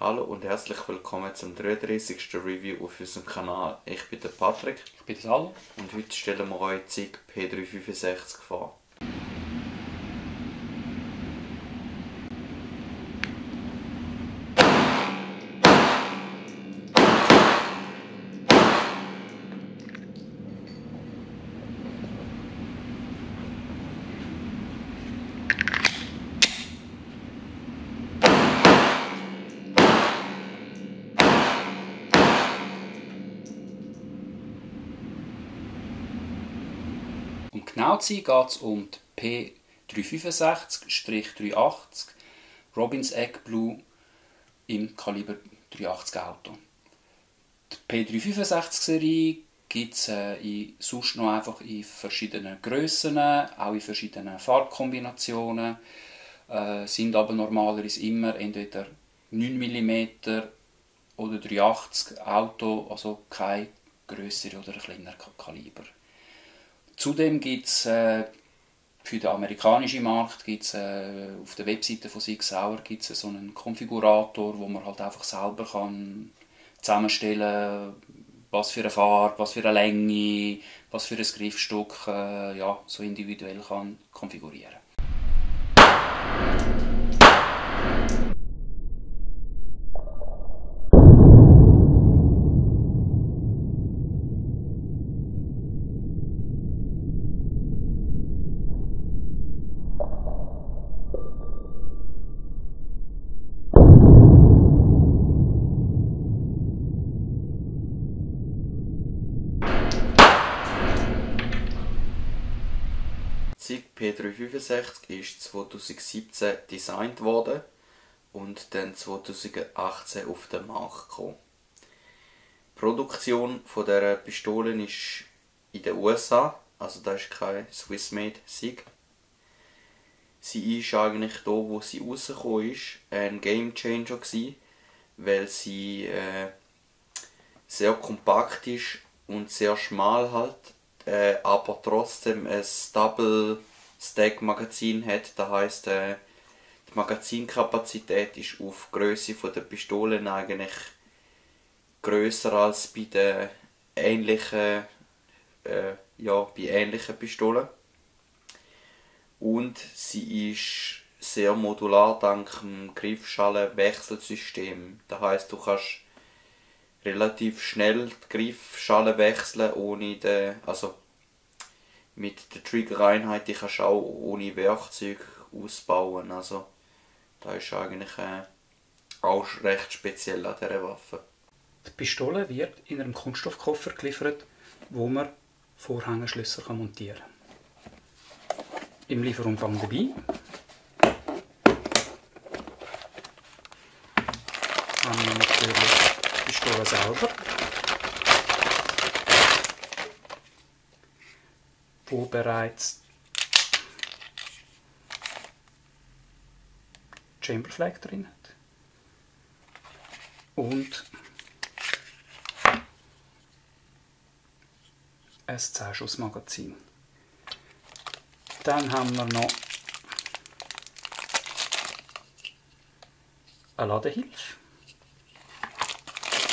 Hallo und herzlich willkommen zum 33. Review auf unserem Kanal. Ich bin der Patrick. Ich bin der Salo. Und heute stellen wir euch die SIG P365 vor. Um genau zu sein, geht es um die P365-380 Robins Egg Blue im Kaliber 380 Auto. Die P365-Serie gibt es sonst noch einfach in verschiedenen Grössen, auch in verschiedenen Farbkombinationen, sind aber normalerweise immer entweder 9 mm oder 380 Auto, also kein grösserer oder kleiner Kaliber. Zudem gibt es für den amerikanischen Markt auf der Webseite von Sig Sauer so einen Konfigurator, wo man halt einfach selber kann zusammenstellen, was für eine Farbe, was für eine Länge, was für ein Griffstück so individuell kann konfigurieren. Die SIG P365 ist 2017 designt worden und dann 2018 auf den Markt gekommen. Die Produktion dieser Pistole ist in den USA, also das ist keine Swiss-made SIG. Sie ist eigentlich da, wo sie rausgekommen ist, ein Gamechanger gewesen, weil sie sehr kompakt ist und sehr schmal halt, aber trotzdem ein Double Stack Magazin hat. Das heisst, die Magazinkapazität ist auf die Grösse der Pistolen eigentlich grösser als bei den ähnlichen Pistolen. Und sie ist sehr modular dank dem Griffschalen-Wechselsystem. Das heisst, du kannst relativ schnell die Griffschale wechseln, mit der Trigger-Einheit, die kannst du auch ohne Werkzeug ausbauen. Also das ist eigentlich auch recht speziell an dieser Waffe. Die Pistole wird in einem Kunststoffkoffer geliefert, wo man Vorhängeschlösser montieren kann. Im Lieferumfang dabei haben wir natürlich die Pistole selber, wo bereits Chamber Flag drin hat und ein 10-Schuss-Magazin. Dann haben wir noch eine Ladehilfe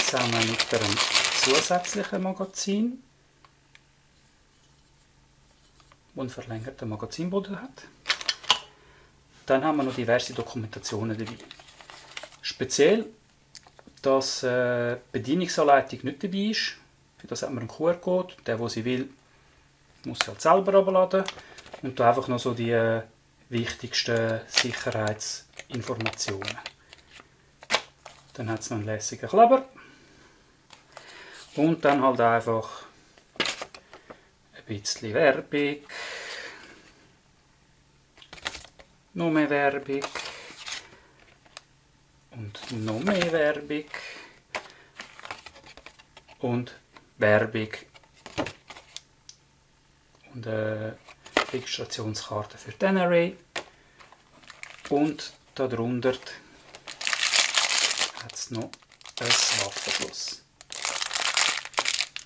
zusammen mit einem zusätzlichen Magazin, das einen verlängerten Magazinboden hat. Dann haben wir noch diverse Dokumentationen dabei. Speziell, dass die Bedienungsanleitung nicht dabei ist. Für das haben wir einen QR-Code. Der sie will, muss sie halt selber herunterladen. Und da einfach noch so die wichtigsten Sicherheitsinformationen. Dann hat es noch einen lässigen Kleber. Und dann halt einfach ein bisschen Werbung. Noch mehr Werbung. Und noch mehr Werbung. Und Werbung. Und Registrationskarte für die NRA. Und darunter hat es noch ein Waffenschloss.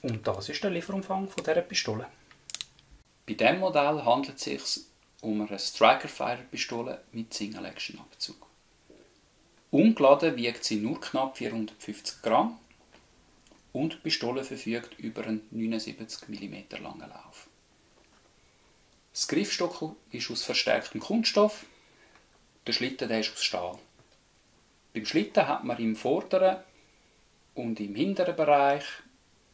Und das ist der Lieferumfang von dieser Pistole. Bei diesem Modell handelt es sich um eine Striker-Fire-Pistole mit Single-Action-Abzug. Ungeladen wiegt sie nur knapp 450 Gramm und die Pistole verfügt über einen 79 mm langen Lauf. Das Griffstockel ist aus verstärktem Kunststoff, der Schlitten ist aus Stahl. Beim Schlitten hat man im vorderen und im hinteren Bereich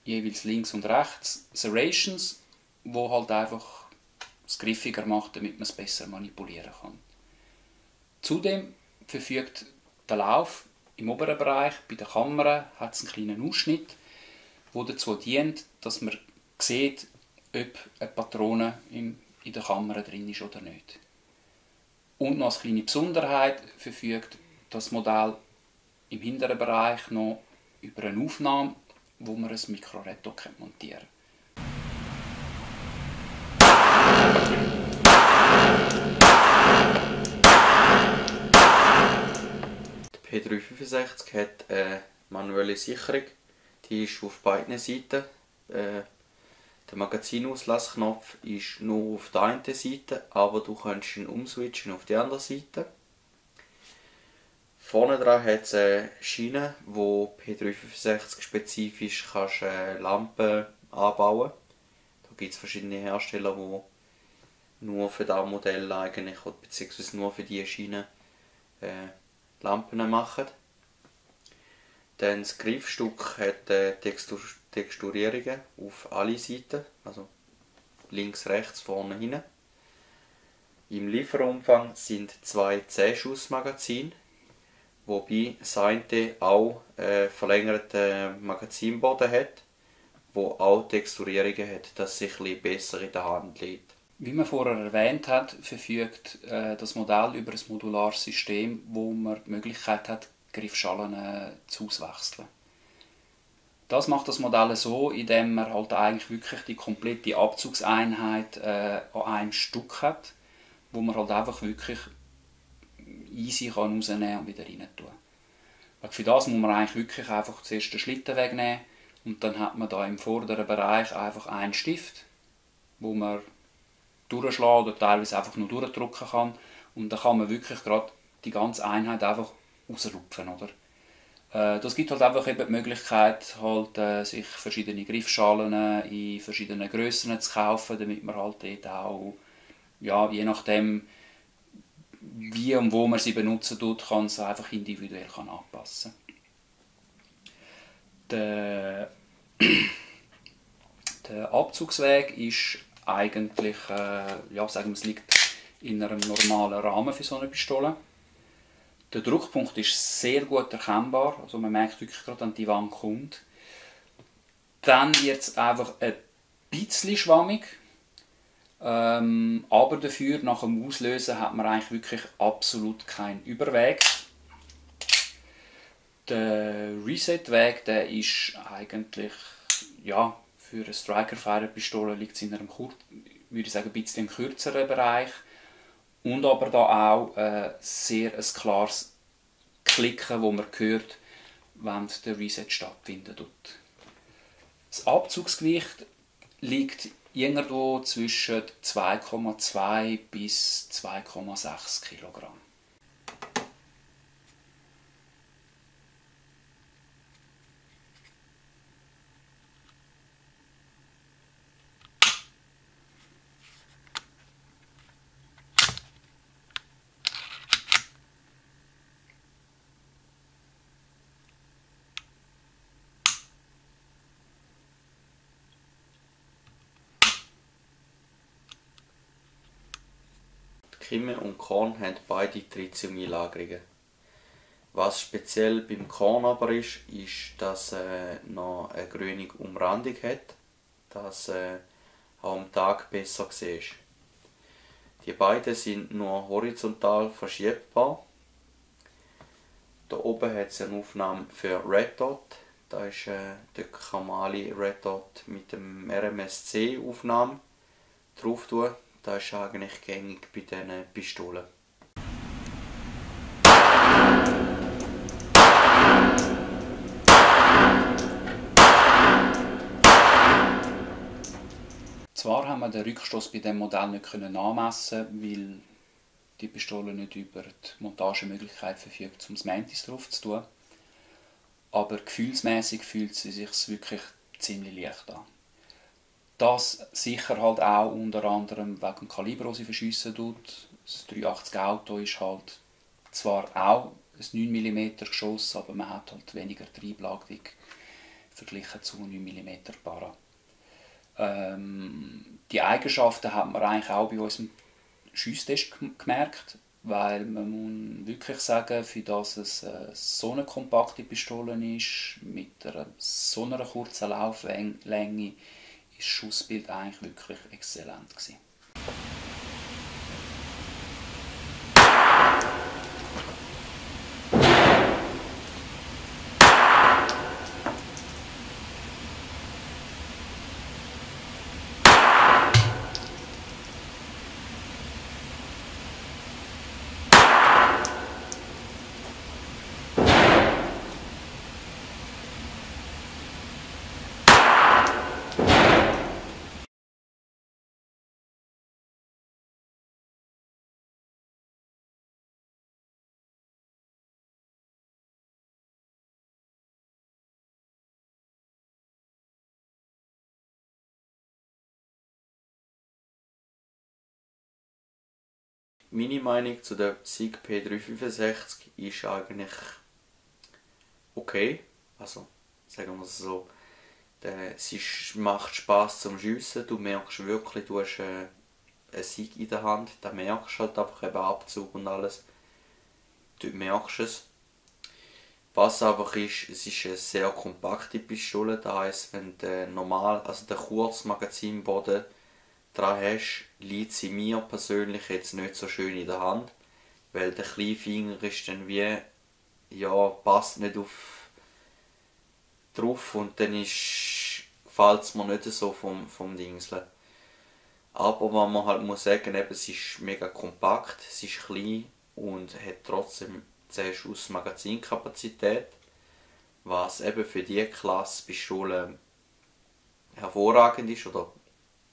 jeweils links und rechts Serrations, wo halt einfach es griffiger macht, damit man es besser manipulieren kann. Zudem verfügt der Lauf im oberen Bereich, bei der Kamera, hat es einen kleinen Ausschnitt, der dazu dient, dass man sieht, ob eine Patrone in der Kamera drin ist oder nicht. Und noch als kleine Besonderheit verfügt das Modell im hinteren Bereich noch über eine Aufnahme, wo man ein Mikroretto montieren kann. Der P365 hat eine manuelle Sicherung, die ist auf beiden Seiten. Der Magazinauslessknopf ist nur auf der einen Seite, aber du kannst ihn umswitchen auf die andere Seite. Vorne dran hat es eine Schiene, wo P365 spezifisch kannst, Lampen anbauen kannst. Da gibt es verschiedene Hersteller, die nur für das Modell eigentlich, bzw. nur für diese Schiene Lampen machen. Dann das Griffstück hat Texturierungen auf alle Seiten, also links, rechts, vorne, hinten. Im Lieferumfang sind 2 10-Schuss-Magazine, wobei das eine auch verlängerten Magazinboden hat, wo auch Texturierungen hat, dass es sich ein bisschen besser in der Hand liegt. Wie man vorher erwähnt hat, verfügt das Modell über ein modulares System, wo man die Möglichkeit hat, Griffschalen zu auswechseln. Das macht das Modell so, indem man halt eigentlich wirklich die komplette Abzugseinheit an einem Stück hat, wo man halt einfach wirklich easy rausnehmen und wieder rein tun kann. Für das muss man eigentlich wirklich einfach zuerst den Schlitten wegnehmen und dann hat man da im vorderen Bereich einfach einen Stift, wo man durchschlagen oder teilweise einfach nur durchdrücken kann und dann kann man wirklich gerade die ganze Einheit einfach rausrupfen, oder? Das gibt halt einfach eben die Möglichkeit, halt, sich verschiedene Griffschalen in verschiedenen Grössen zu kaufen, damit man halt dort auch, ja, je nachdem wie und wo man sie benutzen tut, kann es einfach individuell anpassen. Der Abzugsweg ist eigentlich, ja, sagen wir, es liegt in einem normalen Rahmen für so eine Pistole. Der Druckpunkt ist sehr gut erkennbar, also man merkt wirklich gerade, wenn die Wand kommt. Dann wird es einfach ein bisschen schwammig, aber dafür nach dem Auslösen hat man eigentlich wirklich absolut keinen Überweg. Der Reset-Weg, der ist eigentlich, ja, für eine Striker-Fire-Pistole liegt es in einem, würde ich sagen, ein bisschen kürzeren Bereich. Und aber da auch sehr ein klares Klicken, das man hört, wenn der Reset stattfindet. Das Abzugsgewicht liegt irgendwo zwischen 2,2 bis 2,6 Kilogramm. Kimme und Korn haben beide Tritium-Einlagerungen. Was speziell beim Korn aber ist, dass es noch eine grüne Umrandung hat, dass auch am Tag besser siehst. Die beiden sind nur horizontal verschiebbar. Da oben hat es eine Aufnahme für Red Dot. Da ist der Kamali Red Dot mit dem RMSC-Aufnahme drauf tun. Das ist eigentlich gängig bei diesen Pistolen. zwar haben wir den Rückstoß bei diesem Modell nicht nachmessen, weil die Pistole nicht über die Montagemöglichkeit verfügt, um das Mantis drauf zu tun. Aber gefühlsmäßig fühlt sie sich wirklich ziemlich leicht an. Das sicher halt auch unter anderem wegen dem Kaliber, das sie verschiessen tut. Das 380 Auto ist halt zwar auch ein 9 mm Geschoss, aber man hat halt weniger Treibladung verglichen zu 9 mm Para. Die Eigenschaften hat man eigentlich auch bei unserem Schiesstest gemerkt, weil man muss wirklich sagen, für das es so eine kompakte Pistole ist, mit einer so einer kurzen Lauflänge, ist das Schussbild eigentlich wirklich exzellent gewesen. Meine Meinung zu der SIG P365 ist eigentlich okay. Also, sagen wir es so. Es macht Spass zum Schiessen. Du merkst wirklich, du hast eine SIG in der Hand. Da merkst du halt einfach eben Abzug und alles. Du merkst es. Was einfach ist, es ist eine sehr kompakte Pistole. Das heisst, wenn du den Kurzmagazinboden dran hast, liegt sie mir persönlich jetzt nicht so schön in der Hand, weil der Kleinfinger ist dann wie, ja, passt nicht drauf und dann gefällt es mir nicht so vom Dingseln. Aber was man halt muss sagen, eben, es ist mega kompakt, es ist klein und hat trotzdem 10 Schuss Magazinkapazität, was eben für diese Klasse Pistole hervorragend ist oder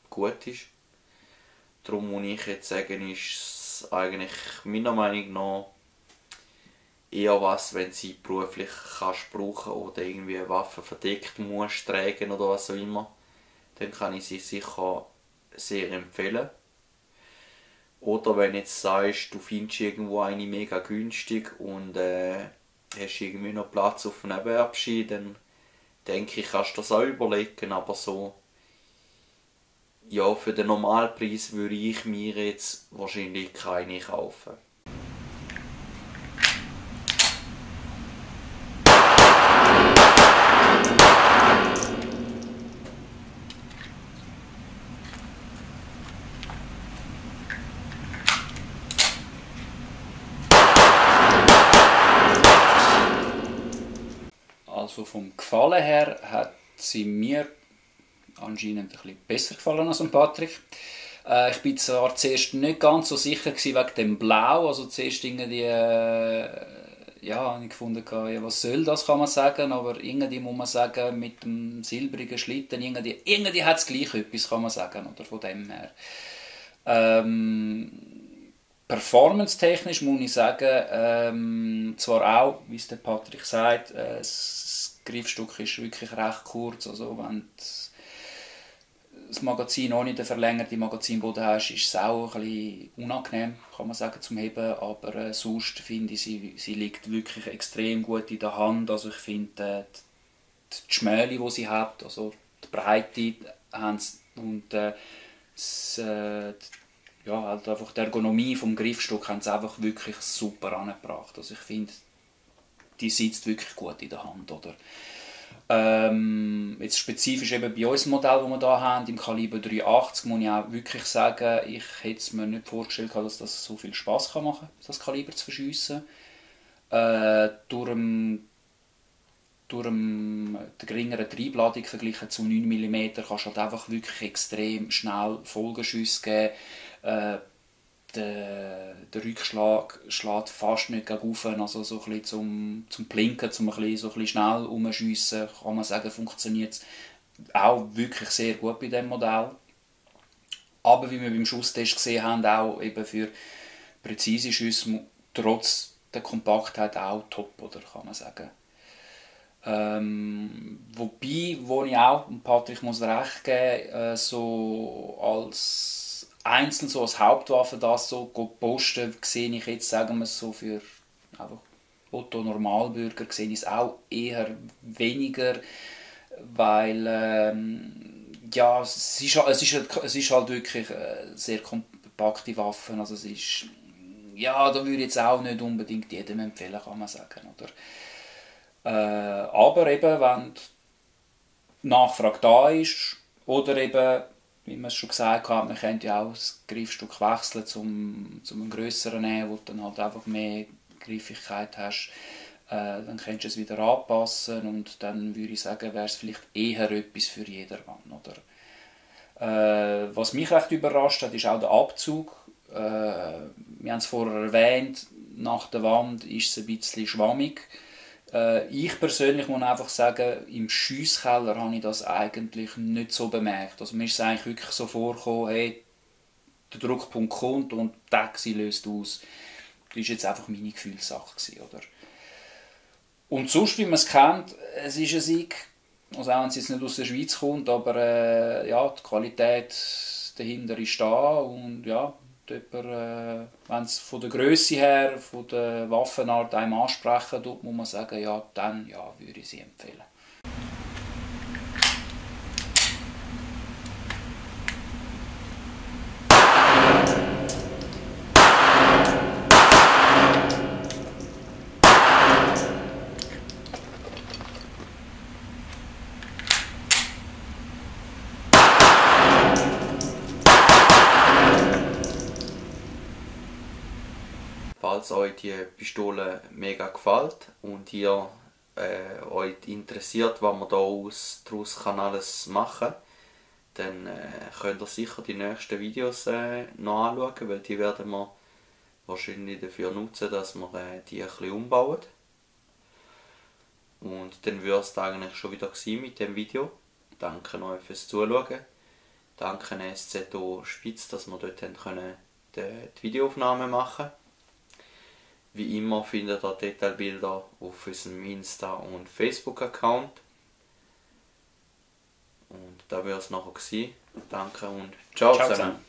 gut ist. Darum muss ich jetzt sagen, ist es eigentlich meiner Meinung nach eher was, wenn sie beruflich kannst brauchen oder irgendwie eine Waffe verdeckt musst tragen oder was auch immer, dann kann ich sie sicher sehr empfehlen. Oder wenn du jetzt sagst, du findest irgendwo eine mega günstig und hast irgendwie noch Platz auf einem Nebenabschied, dann denke ich, kannst du das auch überlegen, aber so, ja, für den Normalpreis würde ich mir jetzt wahrscheinlich keine kaufen. Also vom Gefallen her hat sie mir anscheinend ein bisschen besser gefallen als Patrick. Ich bin zwar zuerst nicht ganz so sicher wegen dem Blau, also zuerst irgendwie, ja, habe ich gefunden, ja, was soll das, kann man sagen, aber irgendwie muss man sagen, mit dem silbrigen Schlitten, irgendwie hat es gleich etwas, kann man sagen, oder von dem her. Performance-technisch muss ich sagen, zwar auch, wie es der Patrick sagt, das Griffstück ist wirklich recht kurz, also wenn das Magazin ohne den verlängerten Magazinboden hast, ist es auch ein bisschen unangenehm, kann man sagen, zum Heben, aber sonst finde ich, sie liegt wirklich extrem gut in der Hand, also ich finde die Schmähle, die sie hat, also die Breite und ja, halt einfach die Ergonomie vom Griffstück haben sie einfach wirklich super angebracht. Also ich finde, die sitzt wirklich gut in der Hand, oder? Jetzt spezifisch eben bei unserem Modell, das wir hier haben, im Kaliber 380, muss ich auch wirklich sagen, ich hätte es mir nicht vorgestellt, dass das so viel Spass machen kann, das Kaliber zu verschiessen. Durch die geringere Treibladung verglichen zu 9 mm kannst du halt einfach wirklich extrem schnell Folgeschüsse geben. Der Rückschlag schlägt fast nicht gegen rauf, also so ein bisschen zum Blinken, so ein bisschen schnell rumschiessen, kann man sagen, funktioniert es auch wirklich sehr gut bei diesem Modell. Aber wie wir beim Schusstest gesehen haben, auch eben für präzise Schüsse, trotz der Kompaktheit auch top, oder, kann man sagen. Wobei, wo ich auch Patrick muss recht geben, so als einzeln so als Hauptwaffe das so posten, sehe ich jetzt, sagen wir es so, für einfach Otto Normalbürger sehe ich es auch eher weniger, weil ja, es ist halt wirklich sehr kompakte Waffe, also es ist, ja, da würde ich jetzt auch nicht unbedingt jedem empfehlen, kann man sagen, oder? Aber eben, wenn die Nachfrage da ist, oder eben, wie man es schon gesagt hat, man könnte ja auch das Griffstück wechseln zum einem grösseren nehmen, wo du dann halt einfach mehr Griffigkeit hast, dann könntest du es wieder anpassen und dann würde ich sagen, wäre es vielleicht eher etwas für jedermann, oder? Was mich recht überrascht hat, ist auch der Abzug. Wir haben es vorher erwähnt, nach der Wand ist es ein bisschen schwammig. Ich persönlich muss einfach sagen, im Schiesskeller habe ich das eigentlich nicht so bemerkt. Also mir ist es eigentlich wirklich so vorgekommen, hey, der Druckpunkt kommt und die Taxi löst aus. Das war jetzt einfach meine Gefühlssache, oder? Und sonst, wie man es kennt, es ist ein Sieg, also auch wenn es jetzt nicht aus der Schweiz kommt, aber ja, die Qualität dahinter ist da und ja, wenn es von der Grösse her, von der Waffenart einem ansprechen tut, muss man sagen, ja, dann ja, würde ich sie empfehlen. Falls euch die Pistole mega gefällt und ihr euch interessiert, was man daraus alles machen kann, dann könnt ihr sicher die nächsten Videos noch anschauen, weil die werden wir wahrscheinlich dafür nutzen, dass wir die ein bisschen umbauen. Und dann wäre es eigentlich schon wieder mit dem Video. Danke euch fürs Zuschauen. Danke SZO Spitz, dass wir dort die Videoaufnahme machen konnten. Wie immer findet ihr Detailbilder auf unserem Insta- und Facebook-Account. Und da wäre es nachher gewesen. Danke und ciao zusammen.